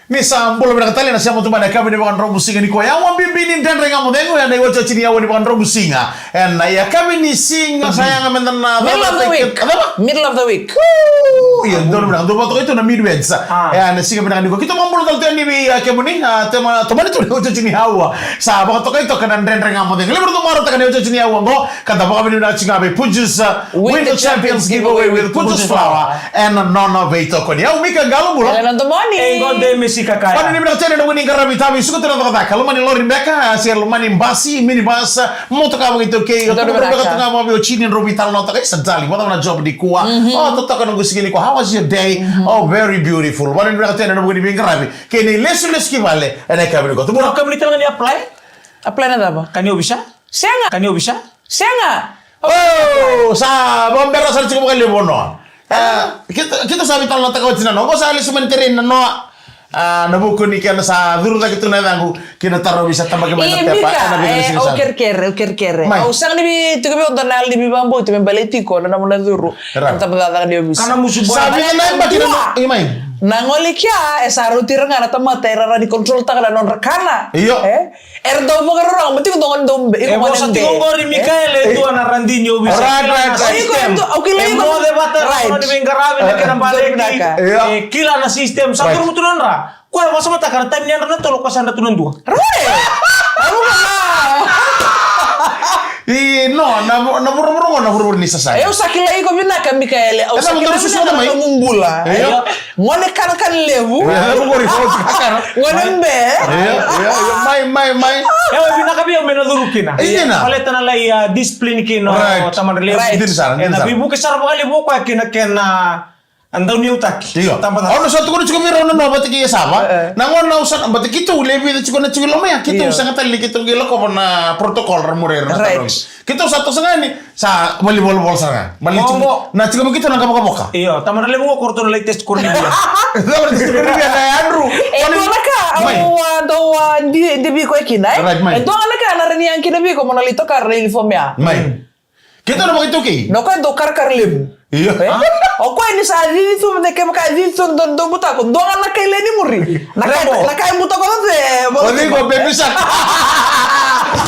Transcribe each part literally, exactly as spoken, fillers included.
Ni sa bula vinaka tale na sema tu mai na yakavi ni vakadromu siga nikua. Yawa bibi ni Dredre Ga Mo Cegu, ena iotioti ni aua ni vakadromu siga. Ena yakavi ni siga sa yaga meda na Middle of the week. Cava? Middle of the week. Io, donu vinaka, donu vakatokai tu na midweeks. Ah. Ena siga vinaka nikua. Keitou vakabula tale tu yani vei, ah, kemuni, ah, toma, tomani tu na iotioti ni aua. Sa vakatokai toka na Dredre Ga Mo Cegu. Levu ratou marautaka na iotioti ni aua qo. Ka da vakavinavinaka tiko ga vei Punjas, uh, Win the Champions Giveaway with Punjas Flour. Ena nona veitokoni. Au Mika Qalobula. Ena nona domoni. E qo de Mesi Kakaya. Vakanuinui vinaka tale na nomuni qaravi tavi suka tu na cakacaka. Loma ni lori beka, se loma ni basi, minibus, motoka vakaitaukei. Donu vinaka. Drau beka tu ga vakaveitokoni, drau veitalanoataka. Isa, darling, vacava na job nikua? Mhm. Oh, totoka na noqu siga nikua. How was your day? Mhm. Oh, very beautiful. Vakanuinui vinaka tale na nomuni veiqaravi. Kei na ilesulesu ki vale ena yakavi nikua. Tubu na kamuni tale ga ni apply. Apply na cava? Ka ni ovisa? Sega. Ka ni ovisa? Sega. Oh, sa vakabera sara tiko vakalevu o Noa. Ah, keitou, keitou sa veitalanoataka oti na Noa. Qo sa lesu mai na tereni na Noa. Ah, ena vuku ni kena sa curu cake tu na yacaqu ki na taro, ovisa, tabaki mai na pepa. Io, Mika, ena vuku ni, eh, siga au sa kerekere, au kerekere. Mai. Au sega ni vei, tiko vei au dua na yalo ni veivakabauti me baleti iko na nomuni curu. Right. Na tabacakacaka ni ovisa. Kana musu boy. Sa vei na yabaki na Noa. Io, mai. Na gole i kea, e sa rauti ira ga na tamata era rawa ni control-taka na nodra kana. Io. Eh? Era dau vakarorogo, ma tiko dau gone dau be. E vosa tiko qori, Mikaele, e dua na radini ovisa. Right, right, right. Kila na system. Iko e dua, au kila iko. E moce vata na nona ni veiqaravi na kena baleti. Io. E kila na system. Sa curu mutu na nodra. Koya vakasamataka na taimi ni yadra na tolo, koya sa yadra tu na dua. Right. Au vaka. I, no, na, na vuravura qo, na vuravura ni sasaga. Eu sa kilai iko vinaka, Mikaele. Au sa kilai vinaka na nomu bula. Io. Gone kanakana levu. Io, io, io, mai, mai, mai. Eu vinaka vei au me na curu kina. Io, na. Baleta na lai, ah, discipline kina o Tamadra Levu. Right. Dina sara, dina sara. Ena veivuke sara vakalevu o koya kina kena A dau ni yautaki. Io. Tabacakacaka. Au na sa tukuna tiko vei rau na Noa vata kei Yasava. E, e. Na gauna au sa, vata keitou lewe vica tiko na tiko i loma ya. Keitou sega tale ni keitou qai lakova na protocol ra muri ira na tarogi. Keitou sa toso ga yani, sa valivolavola sara ga. Mali tiko, na tiko mai keitou na qavokavoka. Io, Tamadra Levu qo, ko ratou na lai test kori ni via. Test kori ni via na Andrew. E dua na ka au a dau a di, di vei iko e kina, e? Right, mai. E dua ga na ka na rani yaga kina vei iko mo na lai toka na uniform ya. Mai. Keitou na vakaitaukei. Na koya dau karakara levu. Io. E? O koya ni sa cici tu, me kevaka cici tu dau, dau butako. Dua ga na kaila ni muri. Na ka, na ka e butako tu e. O cei ko baby shark.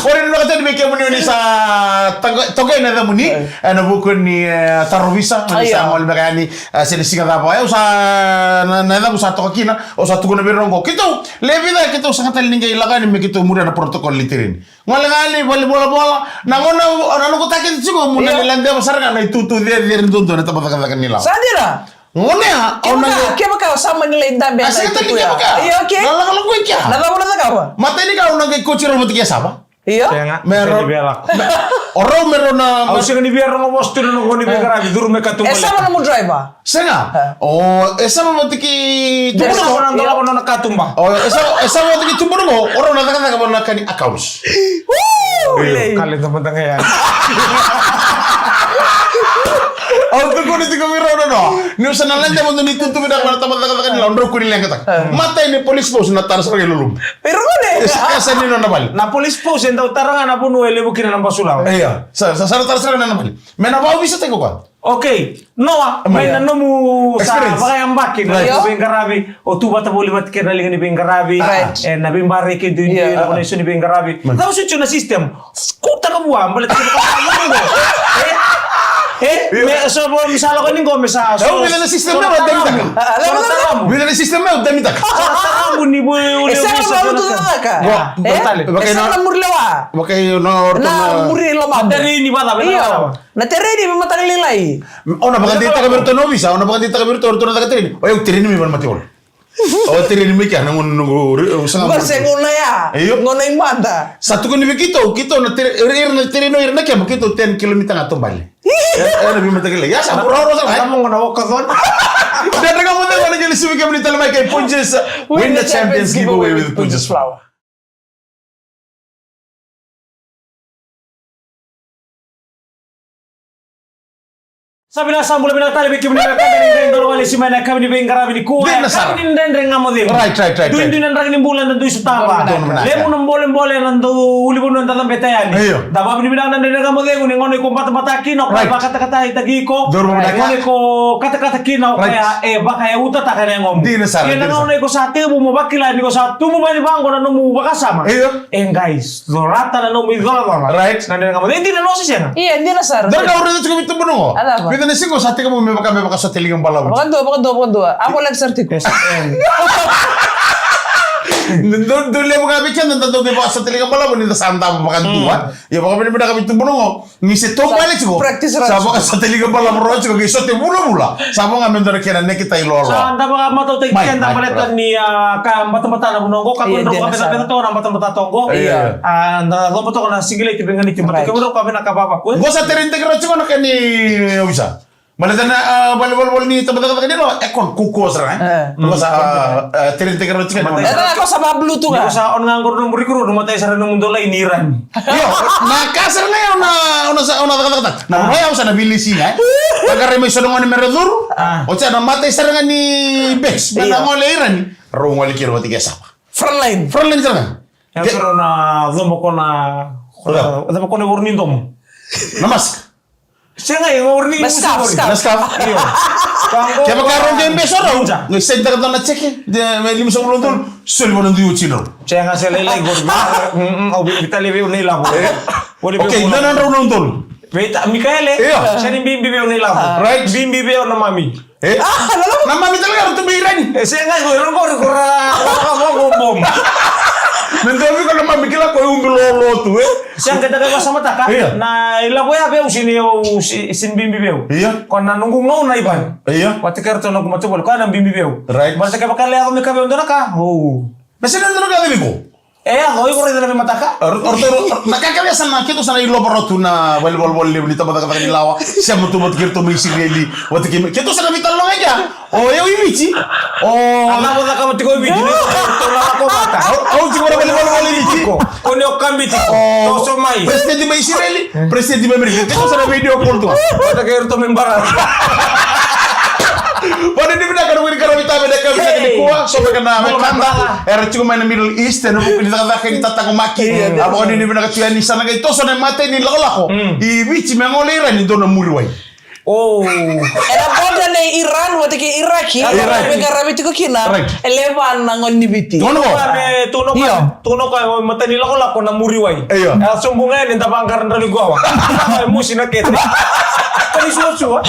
Ori ni vakatani me kemuni ni sa toka, toka na yacamuni. E. Ena vuku ni, e, taro visa, ni sa gole beka yani, e, se ni siga cava. E, au sa, na, na yacamu sa toka kina, au sa tukuna vei rau qo. Keitou, lewe vica, keitou sega tale ni qai lako yani me keitou muria na protocol ni tereni. Gole ga yani, valivolavola. Na gauna, na noqu takete tiko, mo na lai ladeva sara ga na itutu cecere duadua na tabacakacaka ni lawa. Sa dina. Gauna ya, au na kevaka, kevaka o sa mani lai dabe. A, sega tale ni kevaka. Io, okay. Na lakolako i kea. Na cava na cakava? Matai ni ka au na qai kauti rau vata kei Yasava. Io. Sega. Me rau. O rau me rau na. Au sega ni via rogo vosa tu na noqu ni veiqaravi, curu me katuba. E Yasava na nomu driver? Sega. A. O, e Yasava vata kei Tuburugo. E Yasava na dolava nona katuba. O, e Yasava, e Yasava vata kei Tuburugo. O rau na cakacaka vata na ka ni accounts. Uu, lei. Kale tamata ga ya. Au tukuna tiko vei rau na Noa. Niu sa na lade vata ni tutu vinaka na tamata cakacaka ni lawa, drau kua ni leqataka. A. Matai ni police post na tara sara ga i Lulubu. Vei rau ne? E sa, e sa ni nona vale. Na police post e dau tara ga na vanua e levu kina na basulawa. Io. Sa, sa, sa na tara sara ga na vale. Me na vakaovisataki koya. Okay, Noa, mai na nomu sa vakayabaki na liga ni veiqaravi, o tu vata voli vata kei na liga ni veiqaravi, e, na veibareki duidui, na vanua eso ni veiqaravi. Cava soti na system? Kutaka vua, baleta na vakayago. E, e, me so vo, me sa lako ni qo, me sa so. Vica na system me vakayago. Vica na system me vakayago. So na tarabu ni vo, e sa na muri lewa. Vakai na muri lewa. Vakai na muri loma. Tereni vata, vata. Na tereni me mataka lailai. O na vakadeitaka vei iratou na ovisa, o na vakadeitaka vei iratou, o iratou na caka tereni. O yau tereni mai Vanuatu. O tereni mai kea, na gauna noqu, o sa ga. Qo se gauna ya. Io. Gauna i mada. Sa tukuni vei keitou, keitou na tere, ira, ira na tereni, ira na keba, keitou ten kilometre ga taubale. Ena veimataka lailai. Ya sa vura oro sa. Sa mo gauna walkathon. Dredre Ga Mo Cegu, na qai lesu vei kemuni tale mai kei Punjas. Win the Champions Giveaway with Punjas Flour. Sa vinaka, sa bula vinaka tale vei kemuni na wekada ni qai donu wale si mai na yakavi ni veiqaravi nikua. Dina sara. Yakavi ni Dredre Ga Mo Cegu. Right, right, right, right. Duidui na draki ni bula na dui sotava. Donu vinaka. Levu na bolebole na dau ulivonu eda cabeta yani. Io. Da vakavinavinaka na Dredre Ga Mo Cegu ni gauna iko batabata kina, o koya, right, vakatakatataki iko. Donu vinaka. Gauna iko katakata kina, o koya, right, e vakayautataka na yagomu. Dina sara, dina sara. Ia na gauna iko sa tekivu mo vakila ni ko sa tubu mai ni vaqo na nomu vakasama. Io. E, guys, colata na nomu icolacola. Right. Na Dredre Ga Mo Cegu. E dina, nosi, sega? Ia, dina sara. Dredre, au raica tiko vei tubunoqo. A cava? Vica na siga sa tekivu me vaka, me vakasote liga balavu. Vakadua, vakadua, vakadua. A voleka sara tiko. Yes, em. Dou, dou levu ga vei keda da dau me vakasote liga balavu ni da sa davo vakadua. Mm. Ia vakavinavinaka vei tubunoqo. Ni se tobu wale tiko. Sa practice rawa. Sa vakasote liga balavu rawa tiko, qai sote vulavula. Sa vo ga me dua na kena neketai loaloa. Sa da vakamatautaki keda baleta ni, a, ka batabata na vanua qo, ka, ia, kua ni dina sara. Ka beca, beca toka na batabata toka qo. Ia. A, da coba toka na sigileti veiganiti, right, baleta kemudou ka vinaka vavaku, e. Qo sa train-taki rawa tiko na kena, ovisa. Baleta na, a, vale, vale, vale ni tabacakacaka ni lawa, e, kua ni kaukaua sara, e? E. Qo sa, a, a, train-taki rawa tiko. Matai sara. E, qo sa va blue tu ga. Qo sa on ga qori nomu rikuru, matai sara nomu dolai ni Irani. Io, na ka sara ga ya o na, o na sa, o na cakacakataka. Na, ah, vanua ya au sa na veilesi ga, e. Vaqarai mai so na gone me ra curu. Ah. Oti ya na matai sara ga ni batch, me na, io, gole i Irani. Rau gole kina vata kei Sava. Frontline. Frontline sara ga. Ya, ke- sara na coba ko na, ko na, coba ko na voro ni domo. Na mask. Sega, e, o ni na scarf, scarf. Na scarf. Io. Kevaka rau qai beso rau, qai send-taka dua na jeke, de, me lima sagavulu na udolu, soli vua na dui oti rau. Sega, se lailai qori. Mm, mm, au veitalia vei au na ilavo. E. Okay, na nodrau na udolu. Veita, Mikaele. Io. Sa ni bibi vei au na ilavo. Right. Bibi vei au na mami. E? Ah, na mami tale ga ratou mai Irani. E, sega, qori, qori, qori, qori, qori, qori, qori. Me dua vei iko na mami kila ko e ubi lolo tu, e? Sega, da qai vakasamataka. Io. Na ilavo ya vei au, sini au, si-, sini bibi vei au. Io. Ko na noqu gauna i vale. Io. Vata kei ratou noqu matavuvale, ko ya na bibi vei au. Right. Baleta kevaka e yaco me ka vei au dua na ka, o. Na sega ni dua na ka vei iko. E, o iko raica na veimataka. Or-, or-, or-, na ka kece sa na, keitou sa na ilova rawa tu na vale, vale, vale levu ni tabacakacaka ni lawa. Sema tu vata kei ratou mai Isireli, vata kei, keitou sa na veitalanoa ga i kea. O yau i Viti. O. A cava cakava tiko i Viti, ni ratou na lako vata. Au, au tiko na vale, vale, vale i Viti. Ko ni o kabi tiko. O. Toso mai. President mai Isireli, president mai Amerika. Keitou sa na video call tu. Vata kei ratou mai Bara. Vakanuinui vinaka na wiri karavi tame na kavi saka ni kua, so beka na wekada era tiko mai na Middle East, ena vuku ni cakacaka ni tataqomaki. Io. A vakanuinui vinaka tu yani, sa na qai toso na imatai ni lakolako i Viti me gole i Irani, dua na muri wai. O. Ena border nei Iran vata kei Iraki, Iraki, e qaravi tiko kina. Right. E levu na gone ni Viti. Gone qo. Io. Tukuna o koya, matai ni lakolako na muri wai. Io. E a sobu ga yani, da vaqara drau ni guawa. E musi na kete. Ka ni suasua.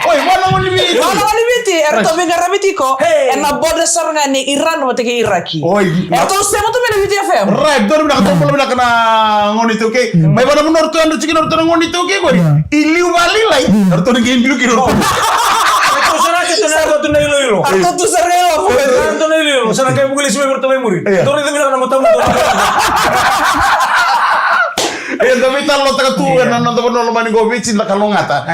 Oi, vua na gone ni Viti. Vua na gone ni Viti, eratou veiqaravi tiko. Hey. Ena border sara ga ni Iran vata kei Iraki. Oi. Eratou sema tu mai na Viti F M. Right, donu vinaka, donu vinaka na gone iTaukei. Mai vua na vanua ratou yadra tiko kina ratou na gone iTaukei qori. I liu vakalailai, ratou na qai biu kina ratou. Ratou sara, ratou na iloilo. Ratou tu sara ga i lavo. Ratou na iloilo. Sa na qai vuki lesu mai vei ratou mai muri. Io. Dou raica vinaka na matamu. Io, da veitalanoataka tu ena noda vanua lomani qo Viti, da kalougata.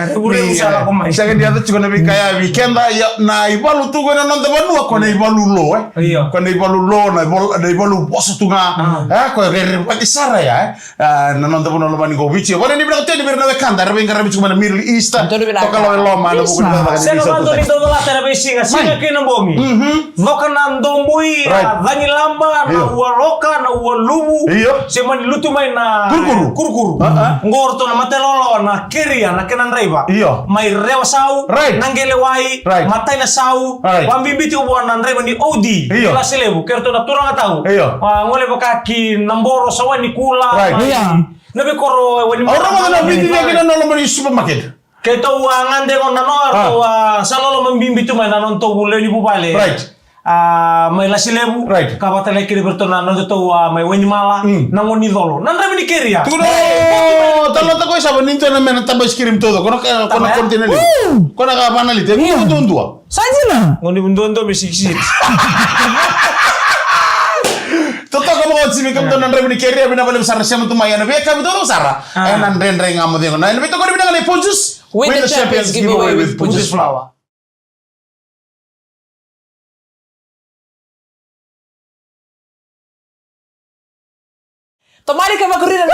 Sega ni yaco tiko na veika ya vei keda, ia na ivalu tu qo ena noda vanua, ko na ivalu lo, e? Io. Ko na ivalu lo, na ivalu, na ivalu vosa tu ga. E, ko rerevaki sara ya, e? A, na noda vanua lomani qo Viti. Vakanuinui vinaka tu yani vei ira na wekada era veiqaravi tiko mai na Middle East. Toka loma e loma, na vuku ni cakacaka ni Viti. Sega vakadua ni dau colata ena veisiga, siga kei na bogi. Coka na dobui, a, Cagilaba, na Ualoka, na Ualuvu. Io. Se mani lutu mai na Kurukuru. Kurukuru. Qo ratou na mata ilawalawa na keria, na kena draiva. Io. Mai Rewasau, na Qelewai, Matainasau. Vakabibi tiko vua na draiva ni O D. Io. Laselevu, kei ratou na turaga tau. Io. A, gole vaka ki Naboro, Sawanikula. Right. Io. Na veikoro e Wainimala. Au rogoca na vidio kina na loma ni supermarket. Keitou a gade gona na noa, ratou a sa loloma bibi tu mai na nodatou lewe ni vuvale. Right. A, mai Laselevu. Right. Ka vata laki kina vei ratou na nodatou a mai Wainimala. Mm. Na gone ni colo. Na draiva ni keria. Tukuna o Talata ko i Sava ni dua na mena taba ice cream taucoko. Ko na ka, ko na container levu. Ko na ka va na lita. Duadua. Sa dina. Gone ni duadua me sikisiki. Totoka vakaoti vei kemudou na draiva ni keria, vinaka vakalevu sara na sema tu mai ena veiyakavi taucoko sara. Ena Dredre Ga Mo Cegu. Na ena veitokoni vinaka na Punjas. Win the Champions Giveaway with Punjas Flour. Tomani ka vakariri na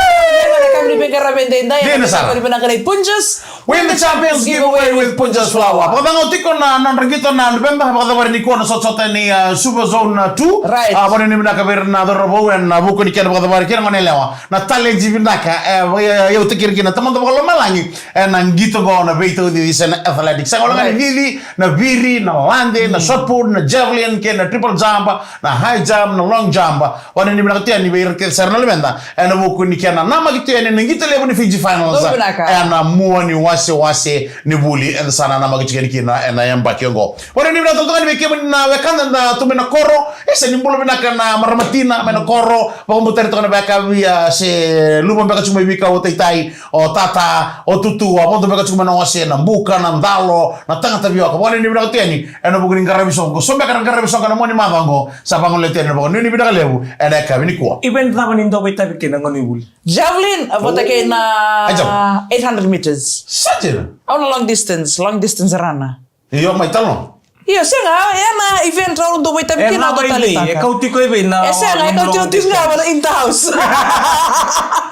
yakavi ni veiqaravi edaidai. Dina sara. Ena veitokoni vinaka na Punjas. Win the Champions Giveaway with Punjas Flour. Vakacagau tiko na nodra qito na November, vakacavari nikua na sotasota ni, uh, Super Zone, uh, two. Right. Uh, vakanuinui vinaka vei ira na cauravou ena vuku ni kena vakacavari kei na goneyalewa. Na talent vinaka, e, vakayautaki ira kina na Tamada Vakalomalagi ena qito qo na veitaucici se na athletics. Sa qo ga ni cici, na viri, na lade, na shot put, na javelin, kei na triple jump, na high jump, na long jump. Vakanuinui vinaka tu yani vei ira kece sara na luveda ena vuku ni kena namaki tu yani na qito levu ni Fiji Finals. Dou vinaka. Ena mua ni wasewase ni vuli eda sa na namaki tiko yani kina ena yabaki oqo. Vakanuinui vinaka tale tu ga yani vei kemuni na wekada da tu mai na koro. E, se ni bula vinaka na marama tina mai na koro. Vakabauta tiko na vakavia se luva beka tiko mai veikau o taitai, o tata, o tutu, a vodo beka tiko mai na ose, na buka, na dalo, na tagata vioka. Vakanuinui vinaka tu yani ena vuku ni qaravi soqo. So beka na qaravi soqo ena mua ni macawa oqo. Sa vagolea tu yani na vakanuinui vinaka levu ena yakavi nikua. Event cava ni dau vakaitavi kina na gauna ni vuli? Javelin, a vata kei na eight hundred meters. Sa dina. Au na long distance, long distance runner. Io, mai talo. Io, sega, e na event au dau vakaitavi kina, au dau taleitaka. E kau tiko i vei na... E sega, e kau tiko, tiko ga vata inter-house.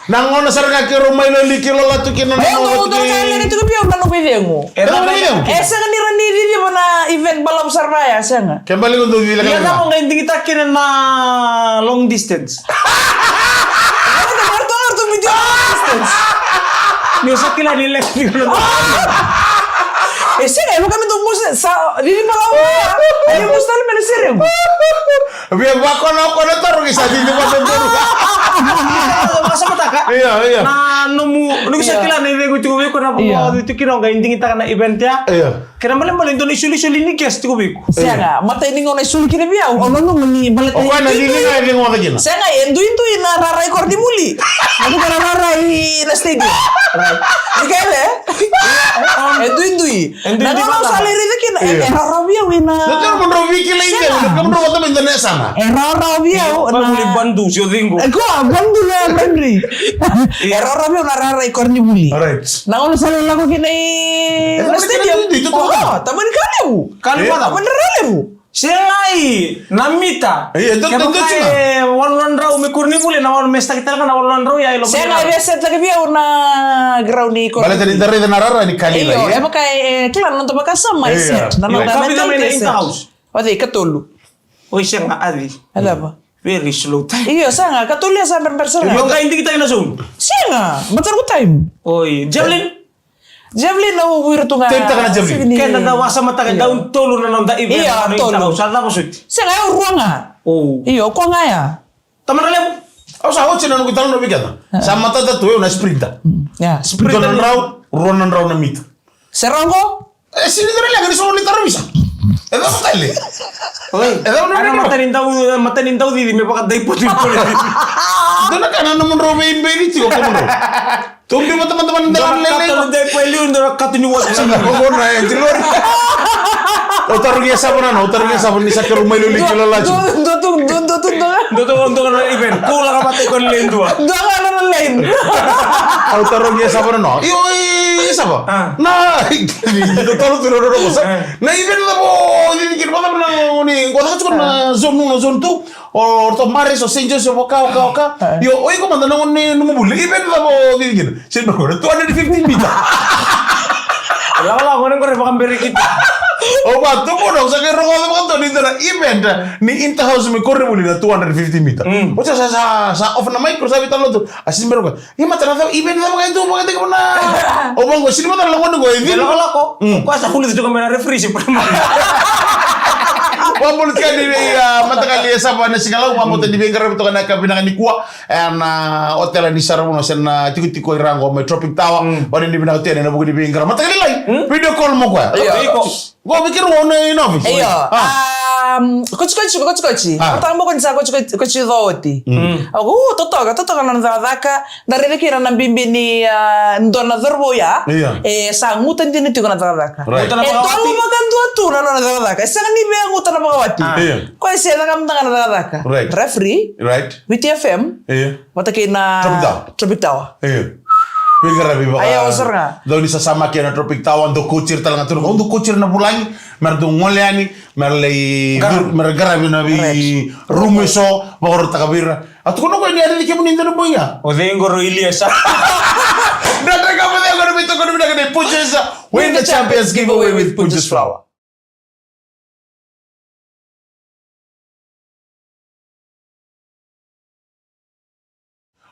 Na gauna sara ga keirau mai Loliki, Lalatu kina na... E, au dau taleitaka tiko vei au na noqu icegu. E sega ni ra ni ciciva na event balavu sara vaya, sega. Ke bale ko dou cila. Ia, na mo qai digitaka kina na long distance. Ni sa kila ni leqa tiko na... E sega, e vaka me dou musu sa, ni ni balavu ya. Ai, musu tale me na seremu. Via vakona, kona taro ki sa ni ni vakona taro. Vakasamataka. Ia, ia. Na nomu, ni sa kila ni leqa tiko vei iko na... Ia. Vakasamataka tiko kina o qai digitaka na event ya. Ia. Kena ibalebale e dua na isolisoli ni guest tiko vei iko. Sega, matai ni gauna e soli kina vei au, au nanuma ni baleta... O koya na cici ga e veigauna kina. Sega, e duidui na rara i koronivuli. Na vuka na rara i na stadium. Ni kele? E duidui. E duidui. Na gauna au sa lai raica kina, e, e rawarawa vei au na... Na toro mo drau veikilai. Sega. Drau vata mai na yasana. E rawarawa vei au na... Vuli bandu, sio cingu. E koya, bandu na Henry. E rawarawa vei au na rara i koronivuli. Alright. Na gauna sa lai lako kina i na stadium. E tamani ka levu. Ka levu. Tamani rara levu. Sega, na mita. Ia, dou, dou, dou, sega. Walu na drau me koronivuli, na walu me sitaki tale ga na walu na drau ya i loma. Sega, e via set laki vei au na ground i koronivuli. Baleta ni da raica na rara ni ka lailai. Io, e vaka e, e kila na noda vakasama e set. Na noda mentality e set. O cei, katolu? Oi, sega, a cei. A cava? Very slow time. Io, sega, katolu ya sa berabera sara. Io, qai digitaki na zone. Sega, mataraku time. Oi, javelin? Javelin au viri tu ga. Tevitaka na javelin. Keda da vakasamataka, dau tolu na noda event. Io, tolu. Sa cava soti? Sega, au rua ga. O. Io, koya ga ya. Tamata levu. Au sa oti na noqu italanoa vei keda. Sa matata tu, au na sprinter. Sprinter na drau, rua na drau na mita. Se rogo? E, sini tara leqa ni so ni tara visa. E cava tale? Oi. E cava na... Ana mata ni dau, mata ni dau cici me vakadai poti poti. Dua na ka na nomudrau veibeli tiko komudrau. Tobi mata mata mata dara lele. Dua na katu ni dai poti liu, dua na katu ni wati. Sega, ko na e tilori. O tarogi e sava na, o tarogi e sava ni sa keru mai loli kilo laju. Dua tu, dua tu, dua tu, dua tu, dua. Dua tu, dua na event. Kula ka mata ko le dua. Dua ka na lele. O tarogi e sava na. Io, e sava. Na. Ni, ni totolo tu na rogo sa. Na event na vo, ni, ni kiri vata na ni, qo na zone, na zone two. O, o to Maris, o Saint Joseph, o ka, o ka, o ka. Io, o iko mada na gone ni Numabuli. Event na vo, ni, ni kiri. Sini ba ko, two hundred fifty mita. Lala, gone ko re vakaberekita. O ba, tu mo na, sa ke rogo na vakato ni tara event. Ni inter-house me koronivuli na two hundred fifty mita. O sa, sa, sa, sa off na mic, sa vita lotu. A sini ba ko. Ia mata na cava, event cava ka e tu vakataki vana. O vaqo, sini mata na lagona qo, e cili. Lakolako. Ko sa kuli tu ka me na referee si prima. Vabulu tiko ni vei, a, mataqali e sava na siga lau, vabulu tiko ni veiqaravi toka na ka vinaka nikua. E na otela ni Saravuno se na tikotiko i ra qo mai Tropic Tower. Vani ni vinaka tiko na vuku ni veiqaravi. Mataqali lai, video call mo koya. Io. Iko. Qo vei keirau au na i na office. Io. A, kotikoti, kotikoti. A. Mataka mo ko ni sa kotikoti, kotikoti oti. Au, totoka, totoka na cakacaka. Da raica kina na bibi ni, a, dua na cauravou ya. Io. E sa guta dina tiko na cakacaka. Right. E tolu vakadua tu na nona cakacaka. E sega ni via guta na vakawati. Io. Ko e se caka mada ga na cakacaka. Right. Referee. Right. Viti F M. Io. Vata kei na Tropic Tower. Tropic Tower. Io. Veiqaravi vaka. Aya, o sara ga. Dau ni sasamaki ena Tropic Tower, dau coach ira tale ga tu. Dau coach ira na vulagi, mera dau gole yani, mera lai, mera qaravi na vei rumu eso, vakarokorokotaka vei ira. A tukuna ko ni a raici kemuni dua na bogi ya. O cei qori o Iliesa? Na dra ka mo cei qori me tukuna vinaka na i Punjas Champions giveaway with Punjas Flour.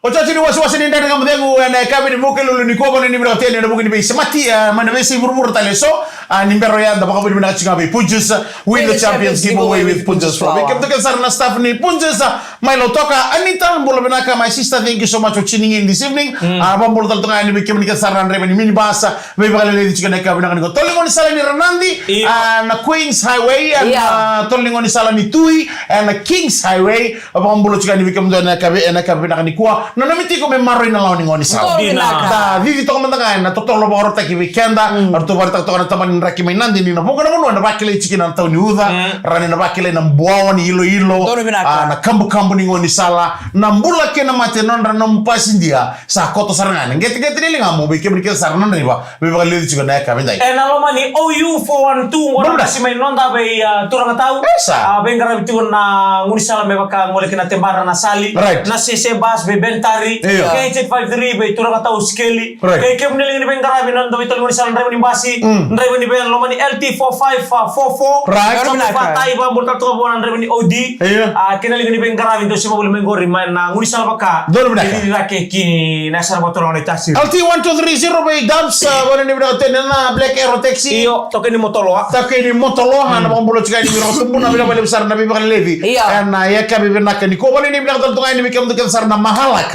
Oti, oti ni wasewase ni Dredre Ga Mo Cegu ena yakavi ni Vukelulu nikua, vanua ni vinaka tiko yani ena vuku ni veisemati, ah, mai na veiyasai vuravura tale eso, ah, ni bera ya da vakavinavinaka tiko ga vei Punjas, win the Champions giveaway with Punjas Flour. Vei kemudou kece sara na staff ni Punjas, ah, mai Lautoka, Anita, bula vinaka, my sister, thank you so much for tuning in this evening. Ah, vakabula tale tu ga yani vei kemuni kece sara na draiva ni minibus, ah, veivakaleleci tiko ena yakavi vinaka nikua. Tolo ni gaunisala ni Ranadi, ah, na Queens Highway, ah, na tolo ni gaunisala ni Tui, ah, na Kings Highway. Vakabula tiko yani vei kemudou ena yakavi, ena yakavi vinaka nikua. Nanumi tiko me maroroi na lawa ni gaunisala. Donu vinaka. Da cici toka mada ga ena totolo vakarautaki vei keda. Eratou vakarautaka toka na tabana ni draki mai Nadi ni na vuqa na vanua ena vakilai tiko kina na tau ni uca. Rawa ni na vakilai na buawa ni iloilo. Donu vinaka. Ah, na kabukabu ni gaunisala. Na bula kei na mate nodra nomu pasidia. Sa koto sara ga na qeteqete ni ligamu vei kemuni kece sara na draiva. Veivakaleleci tiko ena yakavi edai. Ena loma ni O U four one two, qo na kasi mai noda vei, ah, Turaga Tau. Ah, veiqaravi tiko na gaunisala me vaka gole kina Tebara na Sali. Right. Na Sese bus vei Ben Tari. Io. K H eight five three vei Turaga Tau Sikeli. Right. Kei kemuni liga ni veiqaravi na noda veitolo ni gaunisala, draiva ni basi. Draiva ni van, loma ni L T four five four four. Right. Sa mai fatai, vakabula tale tu ga vua na draiva ni O D. Io. Ah, kei na liga ni veiqaravi dou se vavuli mai qori mai na gaunisala vaka. Donu vinaka. Ni riri rake ki na sara vakatura na itasi. L T one two three zero vei Dubs, ah, vanua ni vinaka tiko yani na Black Arrow Taxi. Io, toka ni Motoloa. Toka ni Motoloa, na vakabula tiko yani vei ira tubuna, vinaka vakalevu sara na veivakaleleci. Io. Ena yakavi vinaka nikua, vanua ni vinaka tale tu ga yani vei kemudou kece sara na Mahalaka.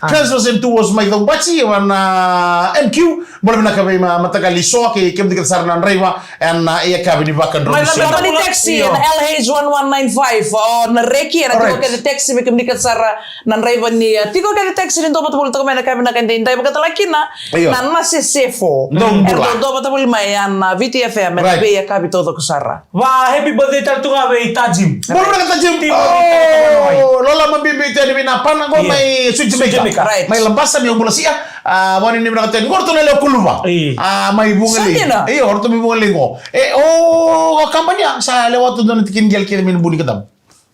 Transfers and tours mai Caubati, vua na M Q, bula vinaka vei ma-, mataqali So, kei kemudou kece sara na draiva, ena yakavi ni vakadromu. Mai na taxi, io, na L H one one nine five, o na reki, ena tiko kece taxi, vei kemuni kece sara na draiva ni, eh, tiko kece taxi ni dua vata voli toka mai na yakavi vinaka edai, dai vakatala kina, io, na Nase Sefo. Dou bula. Era dua vata voli mai, ena V T F M, ena veiyakavi taucoko sara. Va happy birthday tale tu ga vei Tajim. Bula vinaka Tajim. Timo ni Tajim. Oh, loloma bibi tiko yani vei Napana qo mai Sui Jamaica. Right. Mai Labasa, ni o bula sia. Ah, vanua ni vinaka tiko yani. Qo ratou na lewe Kuluva. Ah, mai Vugalei. Sa dina. Io, ratou mai Vugalei qo. E, o, o kabani ya, sa lewa tu dua na tikini qele kece mai na Buni Kadavu.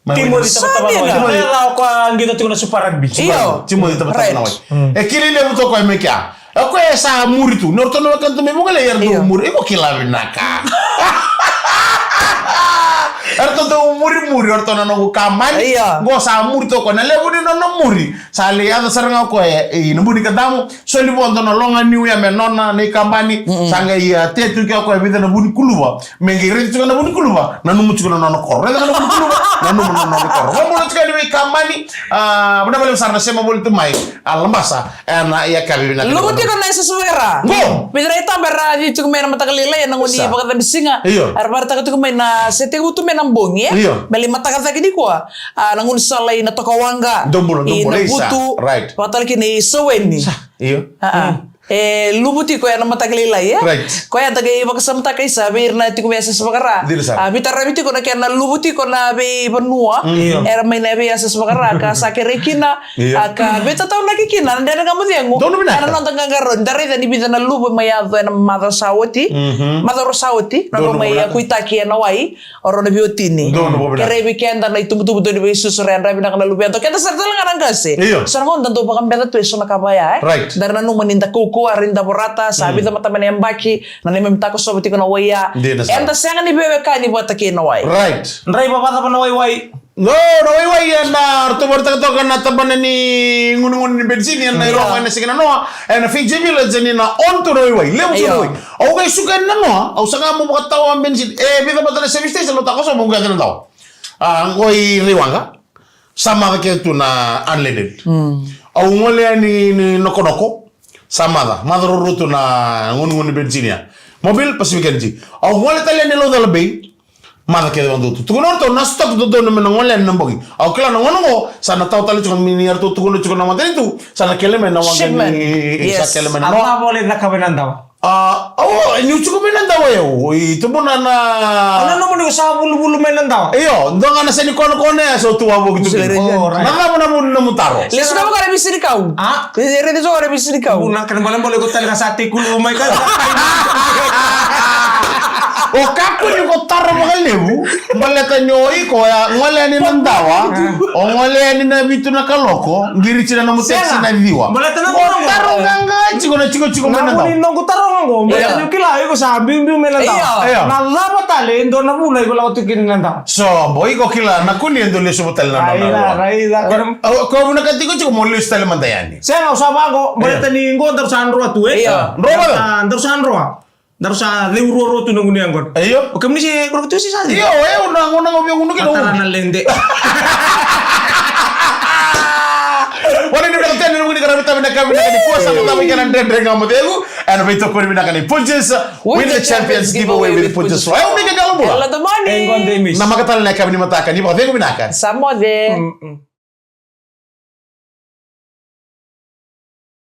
Mai Timo ni Tabataba na Wai. Sa dina. Sa dina. Sa dina. Io. Timo ni Tabataba na Wai. E kili levu toka mai kea. O koya e sa muri tu. Ni o ratou na wekana tu mai Vugalei, era dau muri. Iko kila vinaka. Eratou dau murimuri, o ratou na noqu kamani. Io. Qo sa muri toka na levu ni nona muri. Sa lai yaco sara ga o koya e, e, na Buni Kadavu. Soli vua dua na loga niu ya me nona na ikabani. Sa qai, a, tetu kea o koya e vica na vu ni kuluva. Me qai raici tiko na vu ni kuluva. Nanuma tiko na nona koro. Raica na vu ni kuluva. Nanuma na nona koro. Vakabula tiko yani vei kamani. A, vinaka vakalevu sara na sema voli tu mai. A, Labasa. Ena yakavi vinaka. Luvu tiko na Sese Vakara. Qo. Vica na itaba era cici tiko mai na mataka lailai ena gauna ni vakacabisiga. Io. Era vakaraitaka tiko mai na se tekivu tu mai na bogi, e? Io. Me lai mataka cake nikua. A, na gaunisala i Natokawaqa. Dou bula, dou bula, isa. Navutu. Right. Vakatale kina i Saweni. Sa, io. A, a. E luvu tiko ena mataka lailai, e? Right. Koya da qai vakasamataka, isa, vei ira na tiko mai Sese Vakara. Dina sara. A, veitaravi tiko na kena luvu tiko na veivanua. Io. Era mai na vei Sese Vakara ka sa kerei kina. Io. A ka veitataunaki kina na Dredre Ga Mo Cegu. Donu vinaka. Ena noda qaqarauni, da raica ni vica na luvu mai yaco ena macawa sa oti. Mhm. Macawa sa oti. Donu vinaka. Nodrau mai yakuitaki ena wai o rau na veiwatini. Donu vinaka. Kerei vei keda na itubutubu dau ni veisusu, ra yadravi vinaka na luveda. Keda sara tale ga na qase. Io. Sa na gauna da dau vakabeca tu eso na ka vaya, e? Right. Da nanuma ni da kaukauwa, ra ni da vorata, sa vica mada mai na yabaki, na neimami takosova tiko na wai ya. Dina sara. Eda sega ni veiwekani vata kei na wai. Right. Draiva, vakacava na waiwai? No, na waiwai ena ratou vakaraitaka toka na tabana ni gunugunu ni benisini ena irogo ena siga nanoa, ena Fiji Village, ni na on tu na waiwai, levu tu na wai. Au qai suka yani nanoa, au saga meu vakatawa benisini. E vica mada na service station, au takosova meu qai yaco na dawa. A, qo i Raiwaqa, sa maca kece tu na unleaded. Au gole yani ni Nokonoko, sa maca, maca ruarua tu na gunugunu ni benisini ya. Mobil, Pacific Energy. Au gole tale yani Laucala Bay, maca kece vakadua tu. Tukuna o ratou na stock dodonu me na gole yani na bogi. Au kila na gauna qo, sa na tawa tale tiko mai ni ratou tukuna tiko na matanitu, sa na kele mai na waqa ni, sa kele mai na noa. A cava o lai cakava ena dawa? A, au, niu tiko mai na dawa au, i tubuna na. O nanuma ni ko sa vuluvulu mai na dawa? Io, dua ga na seni konakona ya, sa tu wavoki tu. Na cava na vuni na nomu taro? Lesu na vaka na visi ni kau. A? Raici so na visi ni kau. Vuna ka na bolebole ko tale ga sa tei kuluva mai ka. O kakua ni ko taro vakalevu, baleta ni o iko ya gole yani na dawa, o gole yani na vitu na kaloko, qiri tiko na nomu taxi na ciwa. Baleta na o taro qaqa tiko na tikotiko mai na dawa. Na vuni noqu taro ga qo, baleta ni o kila iko sa biubiu mai na dawa. Io. Na cava tale e dua na vuna iko lako tiko kina na dawa? Sobo, iko kila na kuli e dua lesu tale na dawa. Raica, raica. Ko, ko vinakata tiko tiko mo lesu tale mada yani. Sega, au sa vaqo, baleta ni qo daru sa droa tu, e? Io. Droa mada. Daru sa droa. Daru sa ceu ruarua tu na gunu yaqona. Io. O kemuni se koro tu se sa ceu. Io, e, au na gunu, gunu, gunu, gunu. Tara na lede. Wani ni vinaka tena, ni vinaka, vinaka, vinaka, vinaka, ni kosa, vinaka, vinaka, na dredre ga mo cegu. Ena veitokoni vinaka ni Punjas. Win the Champions giveaway with Punjas. E, au vinaka, galo bula. Hello, the morning. E, gone day, miss. Na makatala na yakavi ni mataka, ni vakacegu vinaka. Sa moce. Mm-mm.